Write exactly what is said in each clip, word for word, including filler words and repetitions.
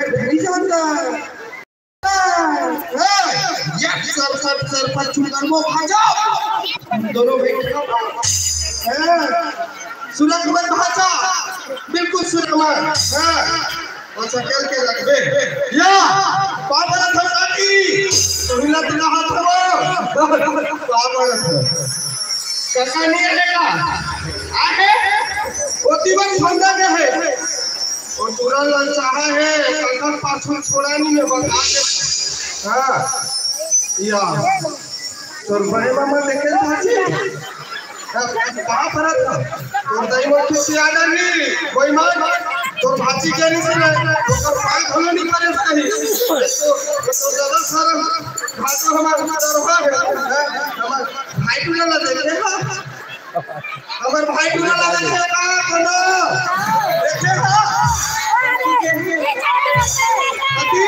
नहीं जानता। हाँ, या सर, सर, सर पर चुंदन वो भाजो। दोनों भाई। हाँ, सुरंग मत भाजा, बिल्कुल सुरंग मत। हाँ, अच्छा, चल के रख दे। या, पापा था काकी, तो हिला दिला हाथ वो। पापा था। काका नहीं आएगा। आगे, वो दीवान ठंडा के है। वो तुरंत ललचाहा है, काका पाछू छोड़ा नहीं है, बता दे। हाँ, या। तोर बड़े मामा देखे भाजी। हाँ, कहाँ पर था? तोर दाई माँ कुछ याद आ नहीं, कोई माँ, तोर भाजी के नहीं सुना, ओकर भाई भलो नहीं करे सही। तो, तो ज्यादा सारा भाषा हमारा दरबार है। हाँ, हमार भाई टूला ला देखे ना। हमर भाई टूला ला देखे ना, कोनो? देखे ना? अभी?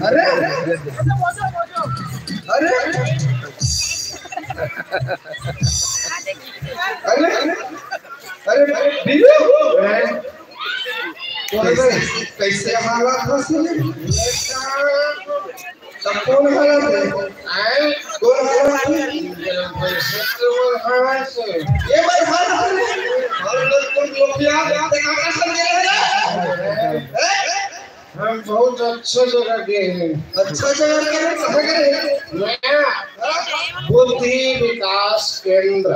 अरे, अरे, अरे, अरे, कैसे, कैसे हालत हो सुने? तब कौन हालत है? आए? कौन हालत है? ये भाई हालत है। हम लोग तो लोग याद आते काका सब गए हैं। हैं? हम बहुत अच्छा जगह गए हैं। अच्छा जगह गए हैं, कहाँ गए हैं? बुद्धि विकास केंद्र।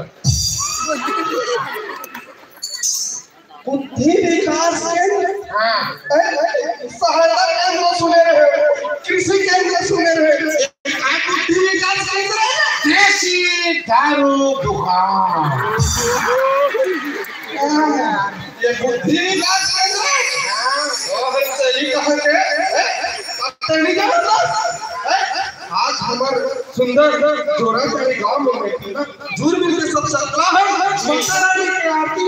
बुद्धि विकास केंद्र? हाँ। हैं? सहायता केंद्र सुने रहे, कृषि केंद्र सुने रहे। बुद्धि विकास केंद्र है ना? देसी दारू दुकान। हाँ, ये बुद्धि विकास केंद्र है। हाँ, बहुत सही कहा के। हैं? अब तो नहीं जानता। हैं? आज हमार सुंदर जोरा के गांव में बैठी ना, जुड़ मिल के सब सकला है। माता रानी के आरती।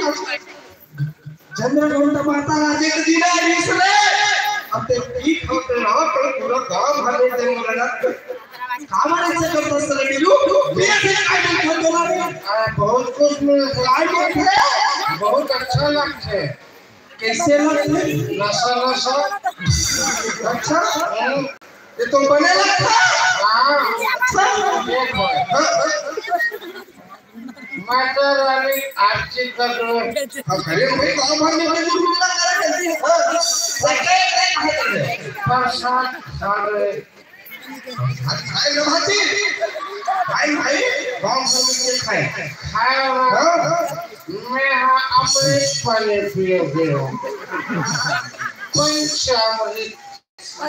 चंद्रघंटा माता राजे के दिन आइस रे। अब ते ठीक होते ना, तो पूरा गांव भर में ते मरना। कामन से कर दस ले मिलू, ये से काय बोलते बोला रे? आ, बहुत कुछ मिल, काय बोलते? बहुत अच्छा लगते। कैसे लगते? नशा, नशा। अच्छा? हम्म। ये तो बने लगता। हाँ। अच्छा। एक बार। हाँ, हाँ। माता रानी आरती कर लो। हाँ, अरे भाई, गाँव भर में भाई गुरु मिला करे करती है। हाँ, हाँ। प्रसाद खा ले। प्रसाद खाए ना भाई। भाई, भाई, गाँव भर में के खाए। खाए ना। हाँ, हाँ। मैं हाँ अमृत पानी पिए हुए हूँ। पंचामृत।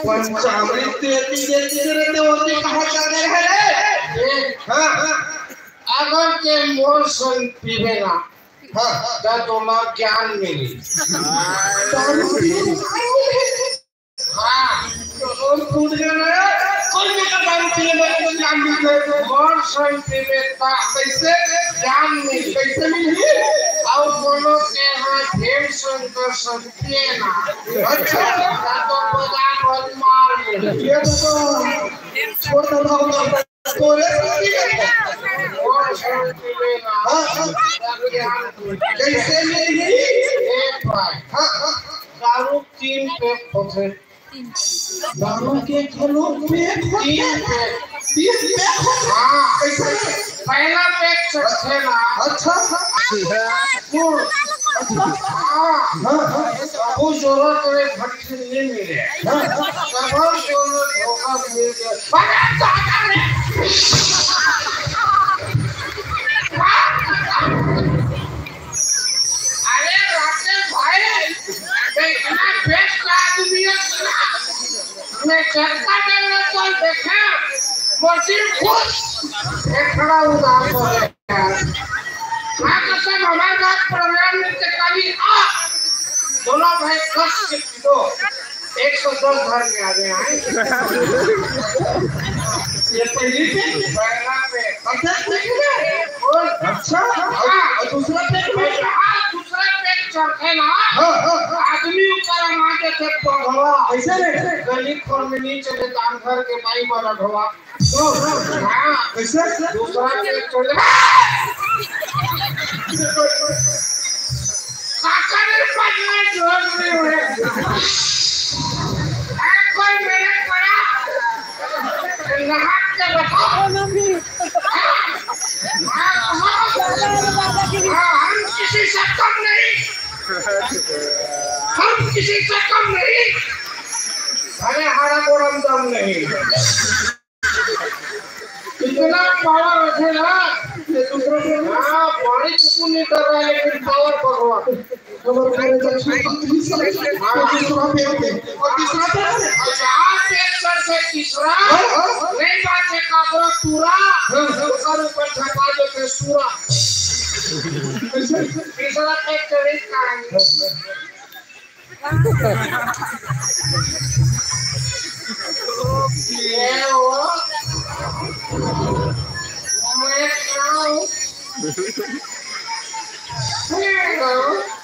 पंचामृत देती देती रहते होते कहाँ जा रहे हैं रे? हाँ, हाँ। अगर ते मोर संग पीबे ना, हाँ, हाँ। तो तुम्हार ज्ञान मिली। दारू पीबे? हाँ। तो और फूट गया ना? कोई भी का दारू पीने वाले को ज्ञान मिल जाए तो। मोर संग पीबे ता कैसे? ज्ञान मिली। कैसे मिली? और बोलो के हाँ, भीम शंकर संग पिए ना। अच्छा। या तो बजा बहुत मार ले। ये तो छोड़ दो, हम तो तोरे साथी है। मोर संग पीबे ना। हाँ, हाँ। कैसे मिली? एक बार। हाँ, हाँ। दारू तीन पैक होथे। दारू के घलो पैक होथे? तीन पैक। तीन पैक होथे? हाँ। कैसे? पहला पैक चढ़थे ना। अच्छा। गुड़। अच्छा। हाँ। हाँ, हाँ। वो जरूरत रे भट्टी नहीं मिले। हाँ, हाँ। जरूरत होगा मिल जाए। अरे दादा रे। अरे राकेश भाई, मैं इतना बेस्ट आदमी है ना, मैं जनता दल में तो देखा, वो दिल खुश, फेफड़ा उदास हो गया। हाँ, कसम, हमारे बात प्रोग्राम में से कभी आ, दोनों भाई कष्ट तो एक सौ दस धर के आ गए हैं। ये पहली पे? पहला पे। अच्छा, ठीक है। और अच्छा, हाँ। और दूसरा पे? हाँ, दूसरा पे चढ़ते ना। हाँ, हाँ, हाँ। आदमी ऊपर मारते थे पगवा। कैसे रे? गली खोर में नीचे थे, तान घर के बाई पर अधवा। हाँ, हाँ। हाँ। कैसे? दूसरा पे चढ़े। कोई मेरे पड़ा, नहा के बताओ। हाँ, हाँ, हाँ, हम किसी से कम नहीं, हम किसी से कम नहीं। अरे, हमारा कोई दम नहीं। इतना पावर रखे ना, ये दूसरों को हाँ, पानी कुकुर नहीं कर रहा है, लेकिन पावर भगवान। हमर पूरे दक्षिण पश्चिम से, और दूसरा पे होते, और तीसरा पे होते। और जहाँ पे एक सर से तीसरा, हाँ, हाँ। नहीं बात है, काबरा पूरा, हाँ, हाँ। ऊपर ऊपर झपा देते सूरा। कैसे? तीसरा एक चरित का है।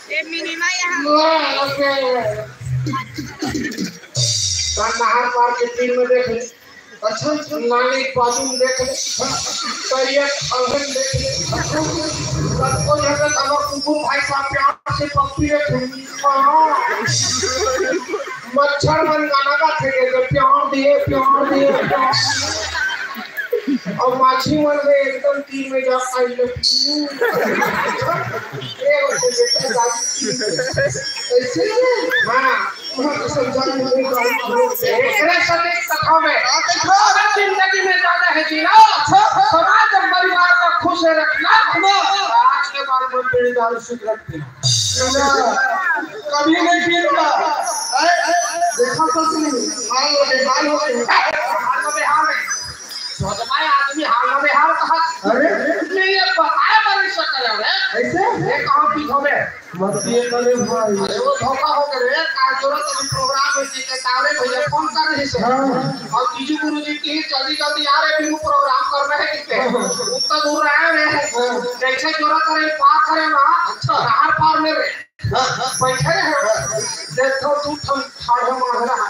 ए, मिनीमा यहाँ। नहर पार के तीर में देख ले। अच्छा, नाली बाजू में देख ले। करिया खलहन देख ले। सबको यहाँ पे तब कुकुर भाई साहब प्यार से पप्पी रे। मच्छर मन गाना गाथे के, प्यार दिए, प्यार दिए, प्यार दिए। और माछी मन में एकदम तीर में जा, I love you। ये होते बेटा, दादी। ऐसे ही? हाँ। वहाँ तो समझा नहीं, नहीं, नहीं, नहीं। एकरे सटीक कथा में, हाँ, देखो। अगर जिंदगी में ज्यादा है जीना, अच्छा। समाज और परिवार को खुश रखना, हाँ। आज के बाद में बीड़ी दारू सिगरेट पीना। कभी नहीं पीऊंगा। देखा तो तुम, हाल हो गए, हाल हो गए। हाल हो गए, हाल है। सोचवाए आदमी हाल में हाल कहा। अरे? नहीं, ये बताया बड़ी शक्ल है रे। ऐसे? ये कहाँ पीठों में? मत पिए करे भाई। अरे वो धोखा हो गया रे, का जरूरत अभी प्रोग्राम में जी के तारे भैया फोन कर रहे से। हाँ। और जीजू गुरु जी की जल्दी जल्दी आ रहे, बिनु प्रोग्राम कर रहे कितने। हाँ। उत्तर दूर रहे रे। हाँ। जैसे जरूरत करे, पार करे ना। अच्छा। नहर पार में रे। हाँ, हाँ। बैठे रहे। हाँ। देखो तू ठम ठाढ़ो मांग रहा।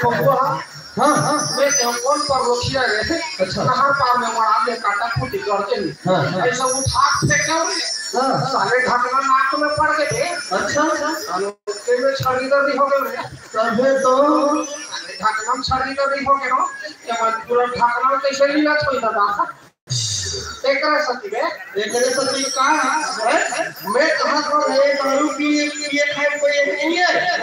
बबुआ, हाँ, हाँ। मैं कहूँ, कौन परलोकिया रे? अच्छा। नहर पार में मड़ा ले काटा फूटी करके नहीं। हाँ, हाँ। ऐसा उठा के फेंका रे। हाँ। साले ढकना नाक में पड़ गए थे। अच्छा, अच्छा। साले उसके में छड़ी दर्दी हो गए रे। तबे तो। साले ढकना में छड़ी दर्दी हो गए हो। ये मैं पूरा ढकना में कैसे लीला छोड़ दादा? एकरा सती में, एकरे सती का है? मैं कहाँ पर है? दारू पिए, पिए खाए कोई एक नहीं है, हैं?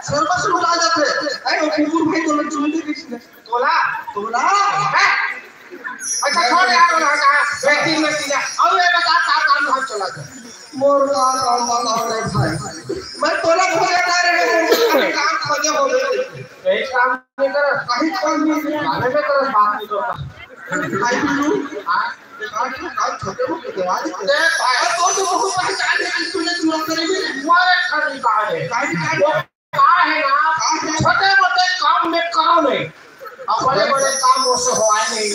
सर्वस लुटा जाते हैं। अरे, वो कुकुर भाई, तो मैं चुन के किसी ने तोला, तोला, हैं? अच्छा, छोड़ यार, वो कहाँ, मैं तीन में सीधा, अब ये बता, का काम धाम चला था? मोर का काम बताओ रे भाई, मैं तोला खोजे जा रहे हैं, काम खोजे हो गए। एक काम नहीं करत। कहीं काम नहीं करत। काहे में करत बात नहीं करता? आई भी लू। हाँ। आज, आज छोटे मोटे देवाल के। ए, भाई, तो, तो बहुत परेशान है कि तूने चुरा करे भी। तुम्हारे घर नहीं कहा है। काहे, काहे? वो कहा है ना, काहे? छोटे मोटे काम में करो नहीं। और बड़े बड़े काम वो से हुआ नहीं।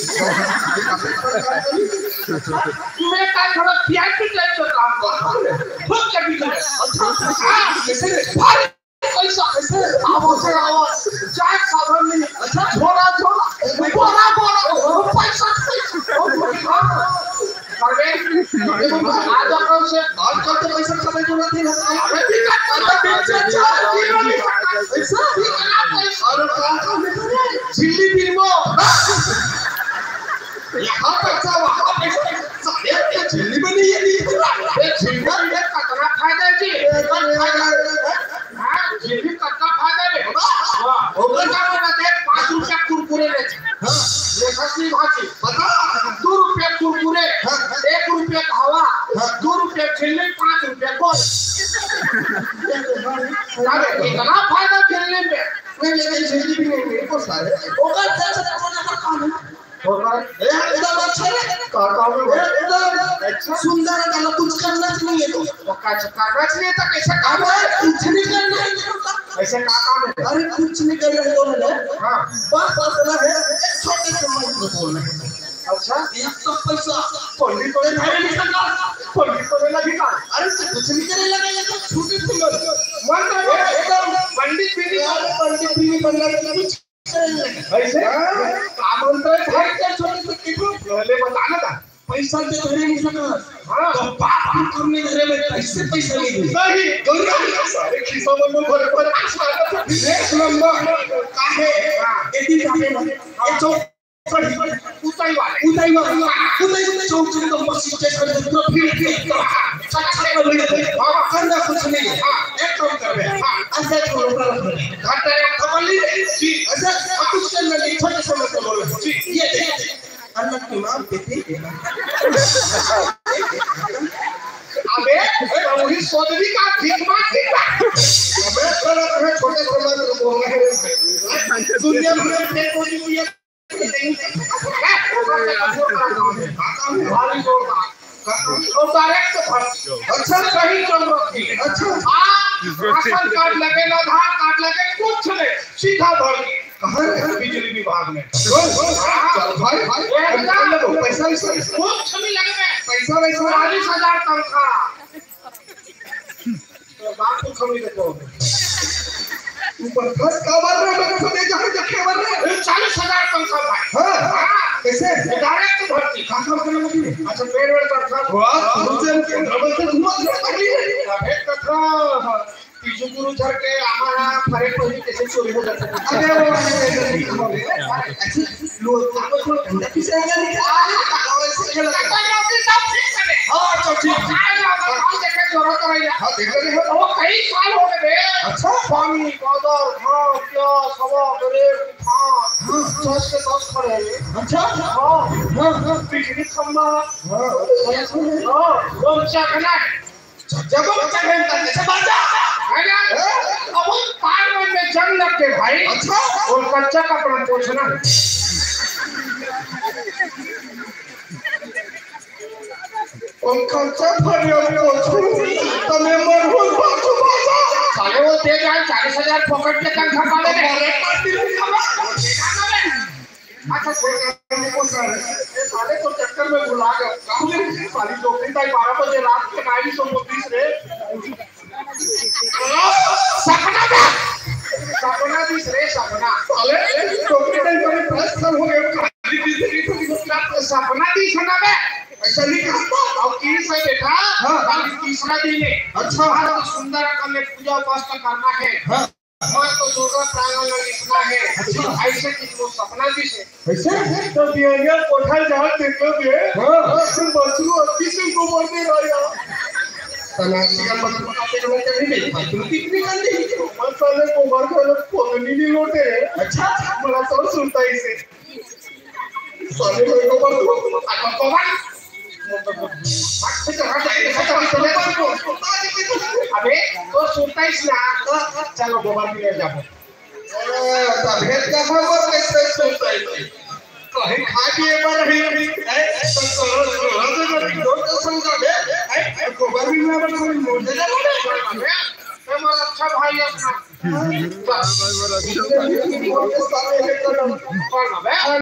मैं का थोड़ा वीआईपी टाइप का काम करता हूँ। खुद के भी नहीं। हाँ, जैसे भाई पैसा कैसे? आवत है, आवत। जाए साधन नहीं। अच्छा। झोला, झोला। बोरा, बोरा। पैसा, पैसा। अरे, आज अपन से आजकल तो पैसा कमाई को नहीं है। अबे भी कर, अबे भी कर, पैसा भी कमाई। अरे, कहाँ, कहाँ में करे? झिल्ली फिल्मों। यहाँ पैसा, वहाँ पैसा। साले, ये झिल्ली में नहीं है, नहीं है। ये झिल्ली में कितना फायदा है जी? हाँ, ये भी कतका फायदा हे। वाह, ओकर का बोला थे, पाँच रुपया कुरकुरे ले। हाँ। देखत नहीं भाजी। बता। दो रुपया कुरकुरे, हाँ। एक रुपया हवा, हाँ। दो रुपया झिल्ली, पाँच रुपया गोल। अरे, इतना फायदा झिल्ली में। नहीं, लेकिन झिल्ली भी नहीं, मेरे को सारे। ओकर से, से, से, से, से, होगा। ए, एकदम अच्छा है। का काम है? एकदम सुंदर है, मतलब कुछ करना च नहीं है तो। तो का करना च नहीं है तो कैसे काम है? कुछ नहीं करना है। ऐसे का काम है? अरे कुछ नहीं करना है तो ना। हाँ। बस इतना है, एक छोटे से माइक्रोफोन है। अच्छा। एक तो पैसा, पंडित तो नहीं लगा, पंडित तो नहीं लगा। अरे तो कुछ नहीं करने लगा, ये तो छोटे से मन। मन तो एकदम पंडित भी नहीं। अरे पंडित भी नहीं बनना है, कुछ ऐसे? हाँ। का बोलता है भाई, क्या छोटे से किटू? पहले बता ना था। पैसा तो धरे नहीं सका। हाँ। तो बाप हम तुमने धरे में कैसे पैसा नहीं नहीं, गौरी, सारे खिसा मन में भरे भरे कुछ लागत हे। एक नंबर। काहे? हाँ। एती काहे ना? ये चौपड़ी। उताई वाले। उताई वाले। उताई वाले चौक चौक तो बस स्टेशन से पूरा भीड़, भीड़, भीड़। हाँ। अच्छा, अच्छा, अच्छा। हाँ। करना कुछ नहीं। हाँ। एक काम करबे। हाँ। ऐसे एक लोटा रख दे। घाटा है, खबर ली। जी। ऐसे, अब कुछ करना नहीं, छोटे से मतलब बोलो। जी। ये देख। अन्नपूर्णा देते हैं। अबे, वही सोदनी का भीख मांग के। अबे, थोड़ा, थोड़ा छोटे से मत बोल रहे हैं। दुनिया भर में देखो जी, ये भारी जोरदार। और डायरेक्ट भर्ती। अच्छा, सही जरूरत थी। अच्छा। हाँ, राशन कार्ड लगे ना, आधार कार्ड लगे, कुछ नहीं, सीधा भर्ती। कहाँ रे? बिजली विभाग में। ओ, ओ, चल भाई, भाई, एकदम। पैसा वैसा। कुछ नहीं लगबे। पैसा वैसा। चालीस हजार तनख्वाह। तो बाप को कमी देखो। ऊपर खर्च का बार रे, मैं तो नहीं जाने क्या बार रे। अरे, चालीस हजार तनख्वाह भाई। हाँ। हाँ। कैसे? डायरेक्ट भर्ती। कहाँ काम करने लगी? अच्छा, पेड़ वेड़ तनख्वाह। वाह, तुमसे हम केंद्र में से धुआं धुआं कर लिए। अबे तनख्वाह। तीजू गुरु झर के आमा फरे पहली कैसे चोरी हो जाता है? अरे वो वाले कैसे नहीं हो गए? अच्छा, लोग आपको थोड़ा ठंडा पी से आएगा नहीं? हाँ, वैसे ही लगा। हाँ, तो ठीक। हाँ, देखे जरूरत है। हाँ, देख रहे हो। वो कई साल हो गए। अच्छा। पानी, बादल, हाँ, क्या, सवा, गरे, हाँ, हाँ। दस के दस खड़े हैं। अच्छा। हाँ। हाँ, हाँ। बिजली खंभा। हाँ। हाँ, वो चखना है। जब बच्चा घंटा कैसे बचा? है ना? हाँ। अब वो पार में, में जंग लग गए भाई। अच्छा। और कच्चा कपड़ा पोंछना। और कच्चा फरिया पोंछू, तो मैं मरहूँ पाछू पाछा। साले वो दे जाए चालीस हजार पॉकेट में तनख्वाह पा ले। अरे पार्टी में खबर। अच्छा, कोई काम नहीं, कौन सा है? ये साले तो चक्कर में भुला गए। काम नहीं, साली नौकरी ताई बारह बजे रात के नाई सौ बत्तीस रे। सपना था। सपना दिस रे, सपना। साले, नौकरी ताई बारह बजे रात हो गए। सपना दिस ना बे। ऐसा नहीं कहता। अब तीन से देखा, हाँ। अभी तीसरा दिन है। अच्छा। हाँ, तो सुंदर अकल में पूजा उपासना करना है। हाँ। मस्त दुर्गा प्रांगण में लिखना है। अच्छा। ऐसे कि वो सपना भी है। ऐसे? तो दिया कोठा जहाँ देखो भी है। हाँ। फिर बच्चों और किसी को मरने वाला। तनाशी का मतलब आप लोगों को नहीं देखा। तुम कितनी गंदी हो। मसाले को मर गए, पोतनी नहीं लौटे। अच्छा। बड़ा तो सुनता ही से। साले को एक बार तो, एक बार तो मार। अबे, तो सुनता ही ना। चलो, गोबर भी ले जाओ। ए, तबीयत का खबर कैसे सुनता ही? कहीं खा के एक बार भी, ए, तो, तो, तो, तो, तो, तो, तो, समझा बे, ए, गोबर भी मैं बस मुझे ना बोले। ए, मेरा अच्छा भाई है अपना।